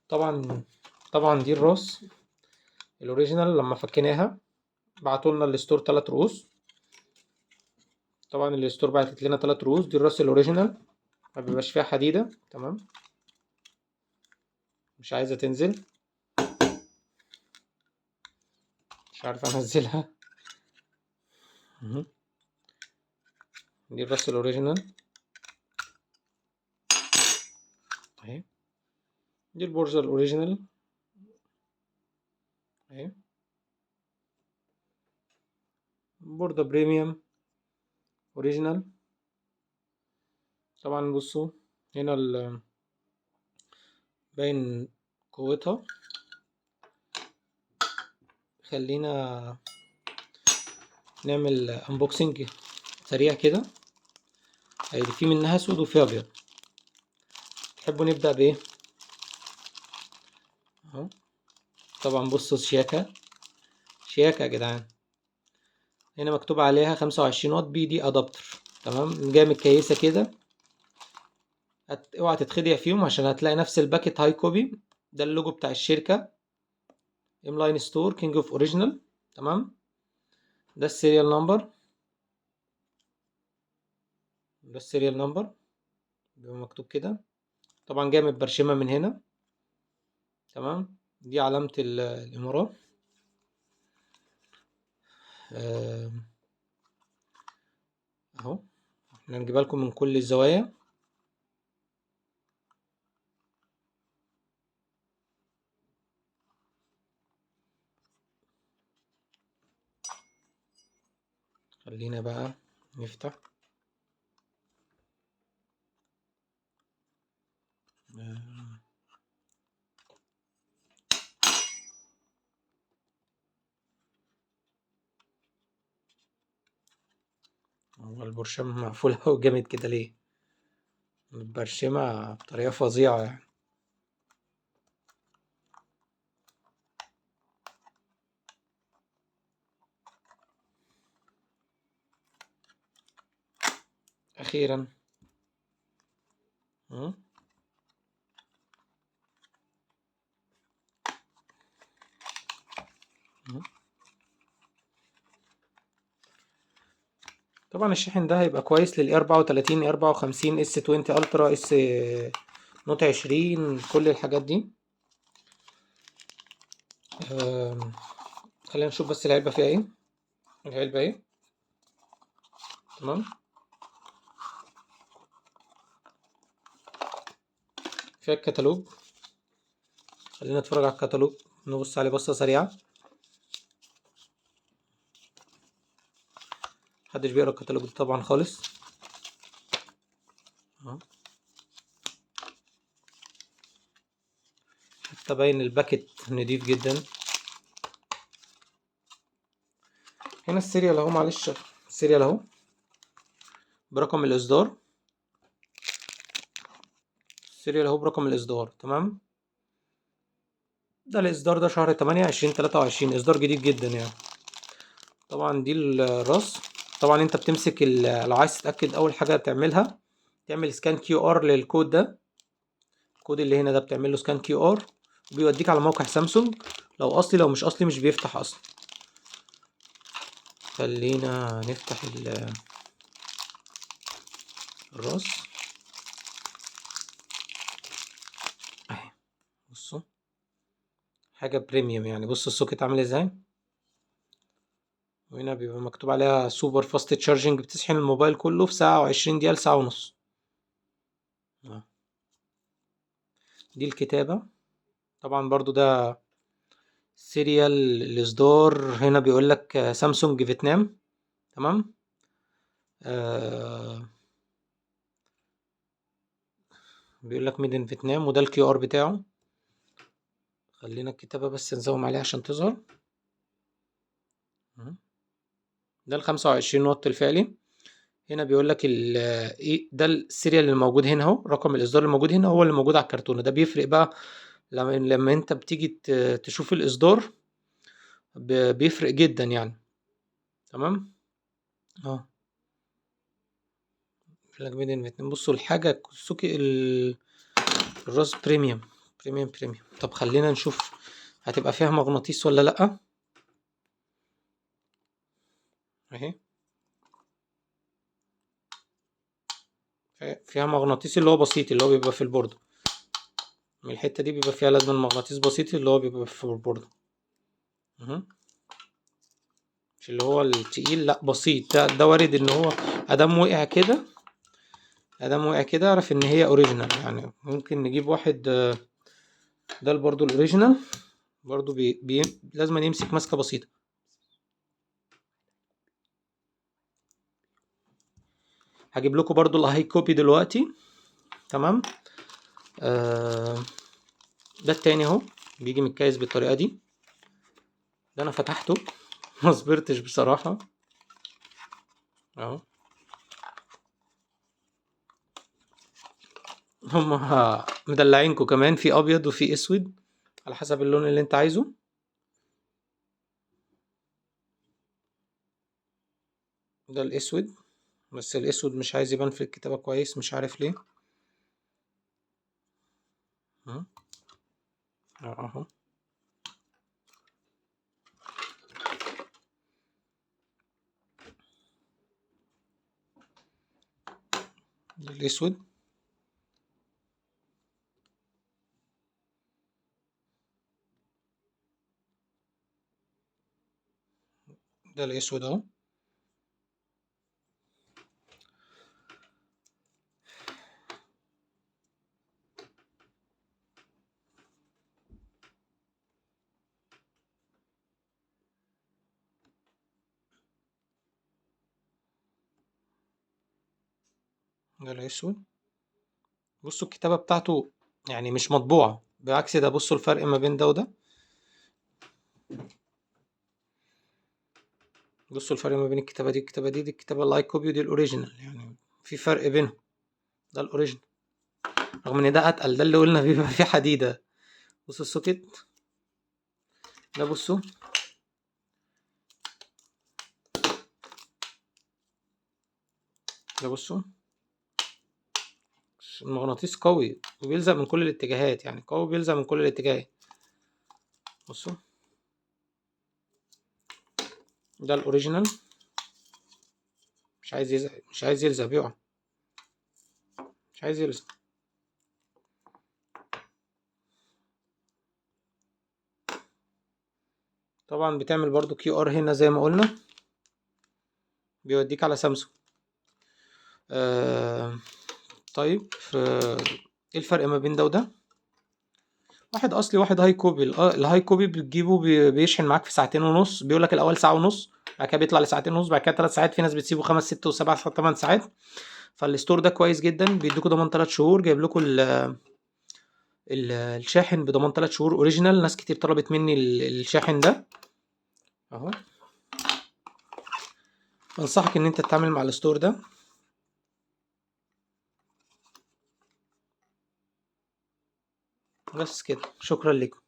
طبعا طبعا دي الراس ال original لما فكيناها بعتوا لنا ال store 3 رؤوس. طبعا ال store بعتت لنا 3 رؤوس. دي الراس ال original ما بيبقاش فيها حديده، تمام، مش عايزه تنزل، مش عارف انزلها. دي الراس ال original اهي، دي البورزه ال original اهي، بوردة premium original. طبعا بصوا هنا باين قوتها. خلينا نعمل unboxing سريع كده. ادي في منها اسود وفي ابيض. تحبوا نبدأ بايه؟ اهو طبعا بصوا شياكة شياكة يا جدعان. هنا مكتوب عليها 25 واط PD adapter، تمام، جاية متكيسة كده. اوعى تتخدع فيهم عشان هتلاقي نفس ال packet high copy. ده اللوجو بتاع الشركة ام لاين store king of original، تمام. ده ال serial number، ده ال serial number بيبقى مكتوب كده. طبعا جاية متبرشمة من هنا، تمام. دي علامة الإمارات. اهو احنا هنجيبها لكم من كل الزوايا. خلينا بقى نفتح. هو البرشام مقفول أوي جامد كده ليه؟ متبرشمة بطريقة فظيعة يعني. أخيرا. طبعا الشاحن ده هيبقى كويس لل 34، 54، S 20 Ultra، S Note 20، كل الحاجات دي. خلينا نشوف بس العلبة فيها ايه. العلبة ايه، تمام. فيها الكتالوج، خلينا نتفرج على الكتالوج، نبص عليه بصة سريعة. محدش بيقرا الكتالوج ده طبعا خالص. حتى باين ال packet نضيف جدا. هنا ال serial اهو، معلش ال serial اهو برقم الاصدار، ال serial اهو برقم الاصدار، تمام. ده الاصدار ده شهر 8 2023، اصدار جديد جدا يعني. طبعا دي الراس. طبعا انت بتمسك لو عايز تتاكد اول حاجه تعملها تعمل scan QR للكود ده، الكود اللي هنا ده بتعمل له scan QR وبيوديك على موقع سامسونج. لو اصلي، لو مش اصلي مش بيفتح اصلا. خلينا نفتح الراس اهي. بصوا حاجه premium يعني. بصوا ال socket عامل ازاي، وهنا بيبقى مكتوب عليها super fast charging، بتشحن الموبايل كله في ساعة وعشرين دقيقة لساعة ونص. دي الكتابة. طبعا برضو ده serial الإصدار، هنا بيقول لك سامسونج فيتنام، تمام. بيقول لك made in فيتنام، وده ال QR بتاعه. خلينا الكتابة بس نزوم عليها عشان تظهر. ده 25 واط الفعلي. هنا بيقول لك ايه ده ال serial اللي موجود هنا اهو، رقم الاصدار اللي موجود هنا هو اللي موجود على الكرتونه. ده بيفرق بقى لما انت بتيجي تشوف الاصدار، بيفرق جدا يعني، تمام. بيقول لك made in فيتنام. بصوا الحاجه السوكي الراس premium، premium premium. طب خلينا نشوف هتبقى فيها مغناطيس ولا لأ. اهي فيها مغناطيس اللي هو بسيط، اللي هو بيبقى في البوردة. من الحتة دي بيبقى فيها لازم مغناطيس بسيط اللي هو بيبقى في البوردة. مش اللي هو التقيل، لا بسيط. ده وارد ان هو ادام وقع كده، ادام وقع كده اعرف ان هي original. يعني ممكن نجيب واحد، ده برضو ال original برضو لازم يمسك ماسكة بسيطة. هجيب لكم برضو ال high copy دلوقتي. تمام. ده التاني اهو، بيجي متكيس بالطريقة دي. ده انا فتحته ما صبرتش بصراحة اهو. هما مدلعينكم كمان، في ابيض وفي اسود على حسب اللون اللي انت عايزه. ده الاسود، بس الاسود مش عايز يبان في الكتابة كويس، مش عارف ليه. اهو. ده الاسود. ده الاسود اهو. ده الاسود. بصوا الكتابة بتاعته يعني مش مطبوعة، بعكس ده. بصوا الفرق ما بين ده وده. بصوا الفرق ما بين الكتابة دي والكتابة دي. دي الكتابة ال high copy ودي ال original، يعني في فرق بينهم. ده ال original رغم ان ده اتقل، ده اللي قلنا بيبقى فيه حديدة. بصوا ال socket ده، بصوا ده، بصوا المغناطيس قوي وبيلزق من كل الاتجاهات، يعني قوي بيلزق من كل الاتجاهات. بصوا ده ال original، مش عايز يلزق، مش عايز يلزق، بيقع، مش عايز يلزق. طبعا بتعمل برضو QR هنا زي ما قلنا، بيوديك على سامسونج. طيب ايه الفرق ما بين ده وده؟ واحد اصلي واحد high copy. ال high copy بتجيبه بيشحن معاك في ساعتين ونص، بيقول لك الاول ساعة ونص، بعد كده بيطلع لساعتين ونص، بعد كده 3 ساعات، في ناس بتسيبه 5 6 و7 8 ساعات. فال store ده كويس جدا، بيديكوا ضمان 3 شهور، جايب لكم الشاحن بضمان 3 شهور original. ناس كتير طلبت مني الشاحن ده اهو. انصحك ان انت تتعامل مع ال store ده. بس كده، شكرا لكم.